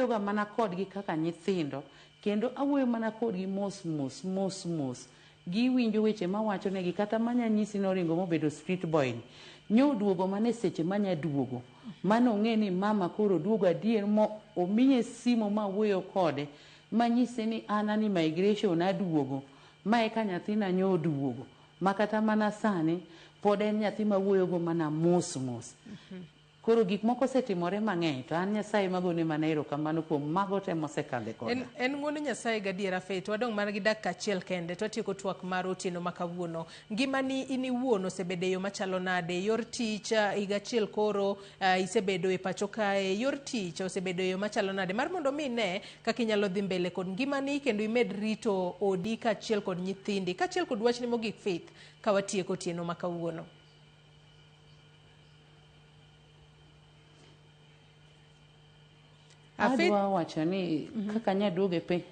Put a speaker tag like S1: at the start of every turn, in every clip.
S1: Awuoyoga mana kodgi kaka nyithindo kendo awuoyo mana kodgi mos mos mos mos. Giwinjo weche mawachonegi kata manya nyisi noringo mobedo street boy ni. Nyoduogo mana e seche manya duogo. Mano ong'e ni mama koro oduogo adier mo omiye simo mawuoyo kode manyise ni an an immigration aduogo. Ma eka nyathina nyoduogo. Ma kata mana sani pod en nyathi mawuoyogo mana mos mos. Koro gik moko osetimore mang'eny to an Nyasaye magone mana erokamano kuom mago te mosekadhe koda.
S2: En, en ng'uono Nyasaye gadiera Faith. Wadong' mana gi dakika achiel kende to watieko twak mar otieno ma kawuono. Ngimani in iwuon osebedo e yo machalo nade? Yor tich higa achiel koro isebedo e pacho kae. Yor tich osebedo e yo machalo nade? Mar mondo mi ine kaka inyalo dhi mbele kod ngimani kendo imed rito odi kaachiel kod nyithindi. Kaachiel kod wachni mogik Faith ka watieko otieno ma kawuono.
S1: Adwa wacho ni kaka nyaduogo e piny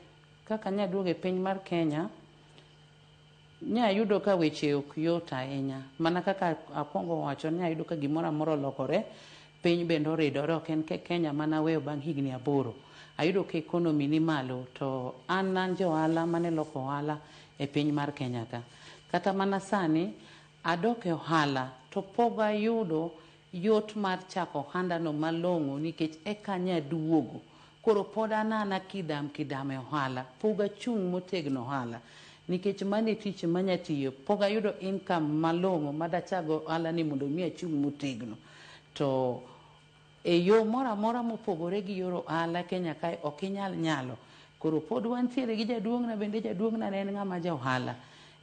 S1: kaka nyaduogo e piny mar Kenya nyayudo ka weche ok yot ahinya mana kaka akwongo wacho nyayudo ka gimoro amora olokore piny bende oridore ok en Kenya mana weyo bang' higni 8 ayudo ka economy ni malo to an an ja ohala mane loko ohala e piny mar Kenya ka kata mana sani adok e ohala to pok ayudo yot mar chako ohandano malong'o nikech eka nyaduogo. Koro pod an ana kidam kidam e ohala. Pok achung' motegno ohala. Nikech mano e tich manya tiyo. Pok ayudo income malong'o madachag ohala ni mondo mi achung' motegno. To e yo moro amora mopogore gi yor ohala Kenya kae ok inyal nyalo. Koro pod wantiere gi jaduong'na bende jaduong'na ne en ng'ama ja ohala.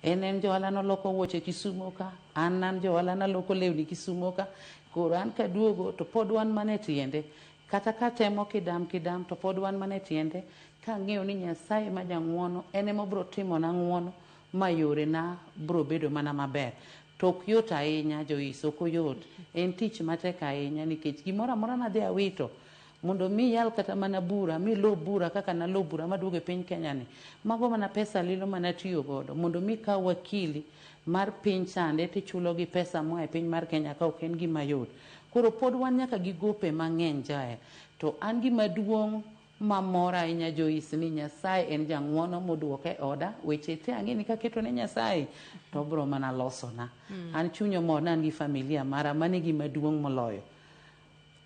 S1: En en ja ohala noloko wuoche Kisumo ka, an an ja ohala naloko lewni Kisumo ka. Koro an kaduogo to pod wan mana e tiende. Kata katemo kidam kidam to pod wan mana e tiende kang'eyo ni Nyasaye ma jang'uono en ema obiro timona ng'uono ma yorena biro bedo mana maber. To ok yot ahinya Joyce, ok oyot. En tich matek ahinya nikech gimoro amora madhi awito mondo mi iyal kata mana bura, mi lo bura kaka nalo bura maduogo e piny Kenya ni. Mago mana pesa lilo mana tiyo godo mondo mi ikaw wakili mar piny chande tichulo gi pesa moa e piny mar Kenya ka ok en gima yot. Koro pod wan nyaka gi gope mang'eny jaya. To an gima duong' mamora ahinya Joyce ni Nyasaye en jang'uono moduoka e oda. Weche te ang'e ni kaketo ne Nyasaye to obiro mana losona. An chunya omor ni an gi familia mara, mano e gima duong' moloyo.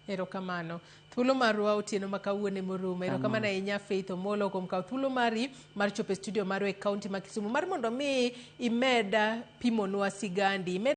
S2: Erokamano. Thuolo marwa otieno ma kawuono emorumo. Erokamano ahinya Faith Omolo kuom kawo thuolo mari mar chopo e studio marwa e kaunti ma Kisumu mar mondo mi imed pimonwa sigandi. Imed